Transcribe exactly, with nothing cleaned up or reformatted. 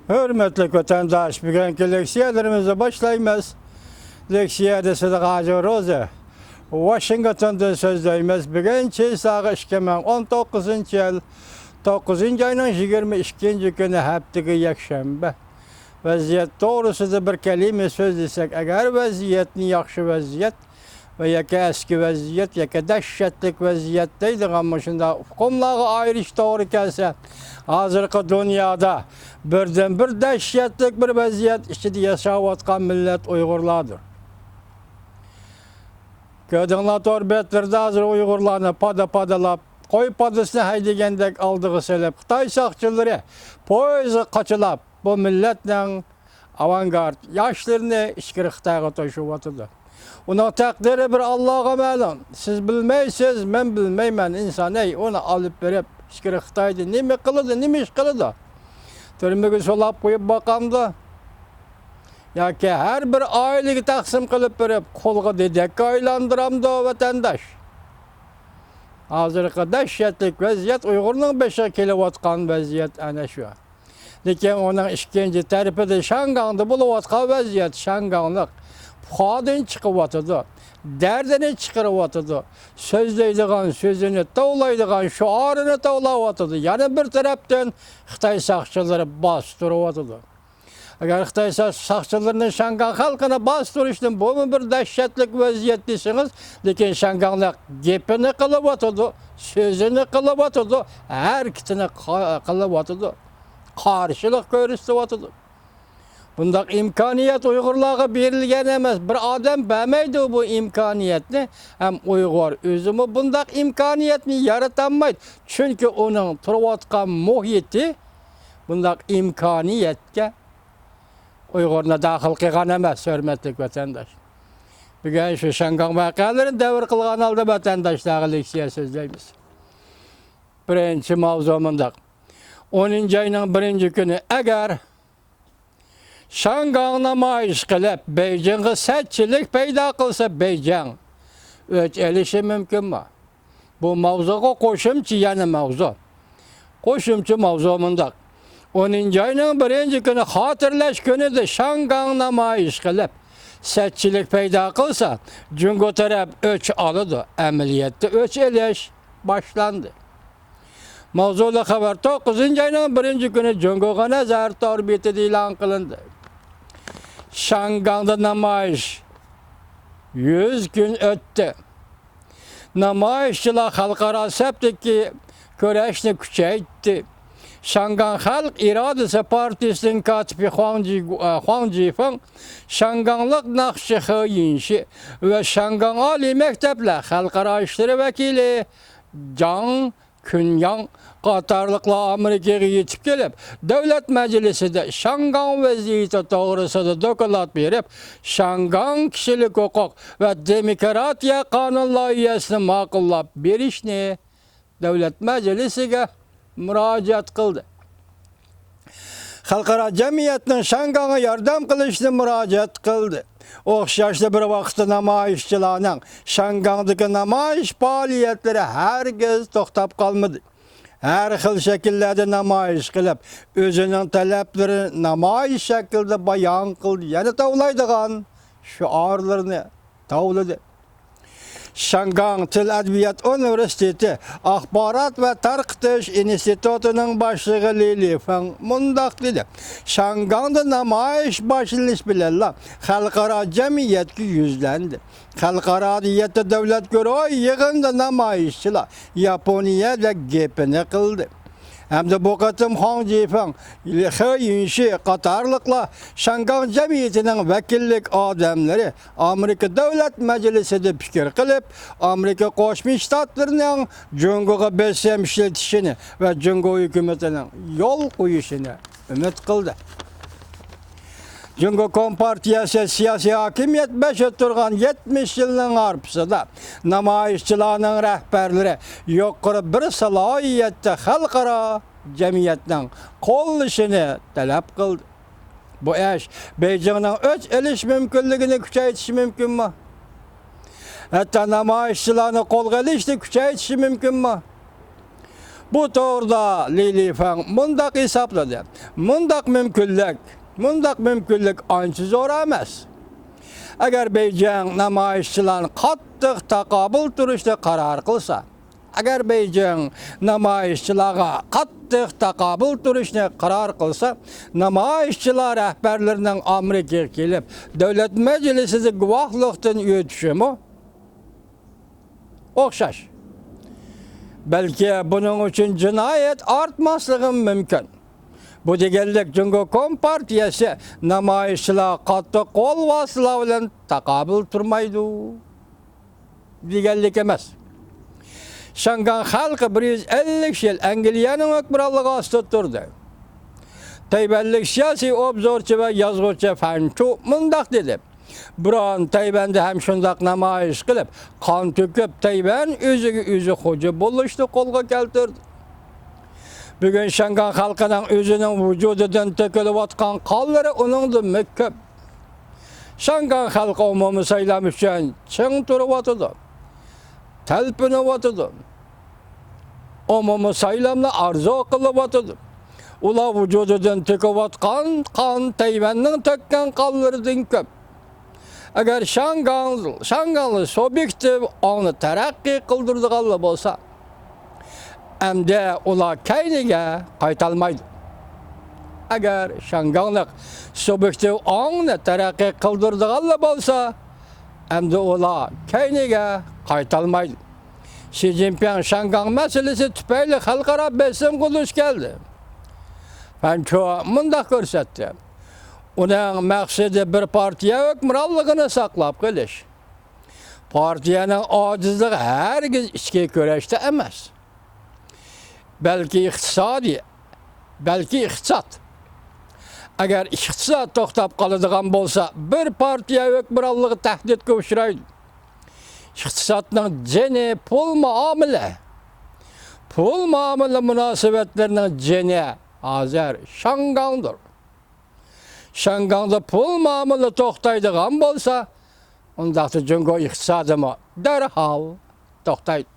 ھۆرمەتلىك ۋەتەنداش، بۈگۈنكى لېكسىيەلىرىمىزنى باشلايمىز. لېكسىيەدە سىدىق ھاجى روزى، ۋاشىنگتوندىن سۆزلەيمىز. بۈگۈن چىساغا ئىككى مىڭ ئون توققۇزىنچى يىل، توققۇزىنچى ئاينىڭ يىگىرمە ئىككىنچى كۈنى، ھەپتىگە يەكشەنبە. ۋەزىيەت توغرىسىدا بىر كەلىمە سۆزلىسەك ئەگەر، ۋەزىيەتنى ياخشى ۋەزىيەت ۋە ياكى ئەسكى ۋەزىيەت، ياكى دەھشەتلىك ۋەزىيەت دەيدىغان مۇشۇنداق ئۇقۇملارغا ئايرىش توغرا كەلسە، ھازىرقى دۇنيادا بىردىنبىر دەھشەتلىك بىر ۋەزىيەت ئىچىدە ياشاۋاتقان مىللەت ئۇيغۇرلاردۇر. كۆردۈڭلار تور بەتلىرىدە ھازىر ئۇيغۇرلارنى پادا-پادىلاپ، قوي پادىسىنى ھەيدىگەندەك ئالدىغا سېلىپ، خىتاي ساقچىلىرى پويىزغا قاچىلاپ، بۇ مىللەتنىڭ ئاۋانگارت ياشلىرىنى ئىچكىرى خىتايغا توشۇۋاتىدۇ. ئۇنىڭ تەقدىرى بىر ئاللاغا مەلۇم. سىز بىلمەيسىز، مەن بىلمەيمەن، ئىنسان، ئەي، ئۇنى ئالىپ بېرىپ ئىچكىرى خىتايدا نېمە قىلىدۇ، نېمە ئىش قىلىدۇ؟ تۈرمىگە سولاپ قويۇپ باقامدۇ؟ ياكى ھەر بىر ئائىلىگە تەقسىم قىلىپ بېرىپ، قۇلغا دېدەككە ئايلاندۇرامدۇ ۋەتەنداش؟ ھازىرقى دەھشەتلىك ۋەزىيەت، ئۇيغۇرنىڭ بېشىغا كېلىۋاتقان ۋەزىيەت ئەنە شۇ. لېكىن ئۇنىڭ ئىككىنچى تەرىپىدە شياڭگاڭدا بولۇۋاتقان ۋەزىيەت، شياڭگاڭلىق پۇخادىن چىقىۋاتىدۇ، دەردىنى چىقىرىۋاتىدۇ، سۆزلەيدىغان سۆزىنى توۋلايدىغان شوئارىنى توۋلاۋاتىدۇ. يەنە بىر تەرەپتىن خىتاي ساقچىلىرى باستۇرۇۋاتىدۇ. ئەگەر خىتاي سا-، ساقچىلىرىنى شياڭگاڭ خەلقىنى باستۇرۇشتىن بۇمۇ بىر دەھشەتلىك ۋەزىيەت دېسىڭىز، لېكىن شياڭگاڭلىق گېپىنى قىلىۋاتىدۇ، سۆزىنى قىلىۋاتىدۇ، ھەرىكىتىنى قا-، قىلىۋاتىدۇ، قارشىلىق كۆرسىتىۋاتىدۇ. بۇنداق ئىمكانىيەت ئۇيغۇرلارغا بېرىلگەن ئەمەس، بىر ئادەم بەرمەيدۇ بۇ ئىمكانىيەتنى، ھەم ئۇيغۇر ئۆزىمۇ بۇنداق ئىمكانىيەتنى يارىتالمايدۇ، چۈنكى ئۇنىڭ تۇرۇۋاتقان مۇھىتى بۇنداق ئىمكانىيەتكە ئۇيغۇرنى داخىل قىلغان ئەمەس، ھۆرمەتلىك ۋەتەنداش. بۈگۈن شۇ شياڭگاڭ ۋەقەلىرىنى دەۋر قىلغان ھالدا ۋەتەنداشلارغا لېكسىيە سۆزلەيمىز. بىرىنچى ماۋزۇ مۇنداق. ئونىنچى ئاينىڭ بىرىنچى كۈنى ئەگەر شياڭگاڭ نامايىش قىلىپ، بېيجىڭغا سەتچىلىك پەيدا قىلسا، بېيجىڭ ئۆچ ئېلىشى مۇمكىنمۇ؟ بۇ ماۋزۇغا قوشۇمچە يەنە ماۋزۇ. قوشۇمچە ماۋزۇ مۇنداق. ئونىنچى ئاينىڭ بىرىنچى كۈنى خاتىرىلەش كۈنىدە شياڭگاڭ نامايىش قىلىپ، سەتچىلىك پەيدا قىلسا، جۇڭگو تەرەپ ئۆچ ئالىدۇ. ئەمەلىيەتتە ئۆچ ئېلىش باشلاندى. ماۋزۇلۇق خەۋەر توققۇزىنچى ئاينىڭ بىرىنچى كۈنى جۇڭگوغا نەزەر تور بېتىدە ئېلان قىلىندى. شياڭگاڭدا نامايىش يۈز كۈن ئۆتتى. نامايىشچىلار خەلقئارا سەپتىكى كۈرەشنى كۈچەيتتى. شياڭگاڭ خەلق ئىرادىسى پارتىيىسىنىڭ كاتىپى خۇاڭ جى-، خۇاڭ جىفېڭ، شياڭگاڭلىق ناخشىچى خې يىنشى ۋە شياڭگاڭ ئالىي مەكتەپلەر خەلقئارا ئىشلىرى ۋەكىلى جاڭ كۈنياڭ قاتارلىقلار ئامېرىكىغا يېتىپ كېلىپ، دۆلەت مەجلىسىدە شياڭگاڭ ۋەزىيىتى توغرىسىدا دوكلات بېرىپ، شياڭگاڭ كىشىلىك ھوقۇق ۋە دېموكراتىيە قانۇن لايىھەسىنى ماقۇللاپ بېرىشنى دۆلەت مەجلىسىگە مۇراجىئەت قىلدى. خەلقئارا جەمئىيەتنىڭ شياڭگاڭغا ياردەم قىلىشنى مۇراجىئەت قىلدى. ئوخشاشلا بىر ۋاقىتتا نامايىشچىلارنىڭ شياڭگاڭدىكى نامايىش پائالىيەتلىرى ھەرگىز توختاپ قالمىدى. ھەر خىل شەكىللەردە نامايىش قىلىپ، ئۆزىنىڭ تەلەپلىرىنى نامايىش شەكلىدە بايان قىلدى، يەنە توۋلايدىغان شوئارلىرىنى توۋلىدى. شياڭگاڭ تىل ئەدەبىيات ئۇنىۋېرسىتېتى ئاخبارات ۋە تارقىتىش ئىنستىتۇتىنىڭ باشلىقى لى لىفېڭ مۇنداق دېدى: شياڭگاڭدا نامايىش باشلىنىش بىلەنلا خەلقئارا جەمئىيەتكە يۈزلەندى. خەلقئارادا يەتتە دۆلەت گۇرۇھى يىغىنىدا نامايىشچىلار ياپونىيەدەك گېپىنى قىلدى. ھەمدە بۇ قېتىم خۇاڭ جىفېڭ، خې يۈنشى قاتارلىقلار شياڭگاڭ جەمئىيىتىنىڭ ۋەكىللىك ئادەملىرى ئامېرىكا دۆلەت مەجلىسىدە پىكىر قىلىپ، ئامېرىكا قوشما شتاتلىرىنىڭ جۇڭگوغا بېسىم ئىشلىتىشىنى ۋە جۇڭگو ھۆكۈمىتىنىڭ يول قويۇشىنى ئۈمىد قىلدى. جۇڭگو كومپارتىيەسى سىياسىي ھاكىمىيەت بېشىدا تۇرغان يەتمىش يىلنىڭ ھارپىسىدا نامايىشچىلارنىڭ رەھبەرلىرى يۇقىرى بىر سالاھىيەتتە خەلقئارا جەمئىيەتنىڭ قوللىشىنى تەلەپ قىلدى. بۇ ئىش بېيجىڭنىڭ ئۆچ ئېلىش مۇمكىنلىكىنى كۈچەيتىشى مۇمكىنمۇ؟ ھەتتا نامايىشچىلارنى قولغا ئېلىشنى كۈچەيتىشى مۇمكىنمۇ؟ بۇ توغرىدا لى لىفېڭ مۇنداق ھېسابلىدى: مۇنداق مۇمكىنلىك، مۇنداق مۇمكىنلىك ئانچە زور ئەمەس. ئەگەر بېيجىڭ نامايىشچىلارنى قاتتىق تاقابىل تۇرۇشنى قارار قىلسا، ئەگەر بېيجىڭ نامايىشچىلارغا قاتتىق تاقابىل تۇرۇشنى قارار قىلسا، نامايىشچىلار رەھبەرلىرىنىڭ ئامېرىكىغا كېلىپ، دۆلەت مەجلىسىدە گۇۋاھلىقتىن ئۆتۈشىمۇ ئوخشاش. بەلكى بۇنىڭ ئۈچۈن جىنايەت ئارتماسلىقى مۇمكىن. بۇ دېگەنلىك، جۇڭگو كومپارتىيەسى نامايىشچىلارغا قاتتىق قول ۋاسىتىلەر بىلەن تاقابىل تۇرمايدۇ دېگەنلىك ئەمەس. شياڭگاڭ خەلقى بىر يۈز ئەللىك يىل ئەنگلىيەنىڭ ھۆكۈمرانلىقى ئاستىدا تۇردى. تەيۋەنلىك سىياسىي ئوبزورچى ۋە يازغۇچى فەن چۇ مۇنداق دېدى: بۇرۇن تەيۋەندە ھەم شۇنداق نامايىش قىلىپ، قان تۆكۈپ، تەيۋەن ئۆزىگە ئۆزى خوجا بولۇشنى قولغا كەلتۈردى. بۈگۈن شياڭگاڭ خەلقىنىڭ ئۆزىنىڭ ۋۇجۇدىدىن تۆكۈلۈۋاتقان قانلىرى ئۇنىڭدىنمۇ كۆپ. شياڭگاڭ خەلقى ئومۇمىي سايلام ئۈچۈن چىڭ تۇرۇۋاتىدۇ، تەلپۈنۈۋاتىدۇ. ئومۇمىي سايلامنى ئارزۇ قىلىۋاتىدۇ. ئۇلار ۋۇجۇدىدىن تۆكۈۋاتقان قان تەيۋەننىڭ تۆككەن قانلىرىدىن كۆپ. ئەگەر شياڭگاڭ، شياڭگاڭلىق سۇبيېكتىپ ئاڭنى تەرەققىي قىلدۇرىدىغانلا بولسا، ئەمدى ئۇلار كەينىگە قايتالمايدۇ. ئەگەر شياڭگاڭلىق سۇبيېكتىپ ئاڭنى تەرەققىي قىلدۇرىدىغانلا بولسا، ئەمدى ئۇلار كەينىگە قايتالمايدۇ. شى جىنپىڭ شياڭگاڭ مەسىلىسى تۈپەيلى خەلقئارا بېسىمغا دۇچ كەلدى. فەن چۇ مۇنداق كۆرسەتتى: ئۇنىڭ مەقسىتى بىر پارتىيە ھۆكۈمرانلىقىنى ساقلاپ قېلىش. پارتىيەنىڭ ئاجىزلىقى ھەرگىز ئىچكى كۈرەشتە ئەمەس، بەلكى ئىقتىسادىي، بەلكى ئىقتىساد. ئەگەر ئىقتىساد توختاپ قالىدىغان بولسا، بىر پارتىيە ھۆكۈمرانلىقى تەھدىتكە ئۇچرايدۇ. ئىقتىسادنىڭ جېنى پۇل مۇئامىلە. پۇل مۇئامىلە مۇناسىۋەتلىرىنىڭ جېنى ھازىر شياڭگاڭدۇر. شياڭگاڭدا پۇل مۇئامىلە توختايدىغان بولسا، ئۇنداقتا جۇڭگو ئىقتىسادىمۇ دەرھال توختايدۇ.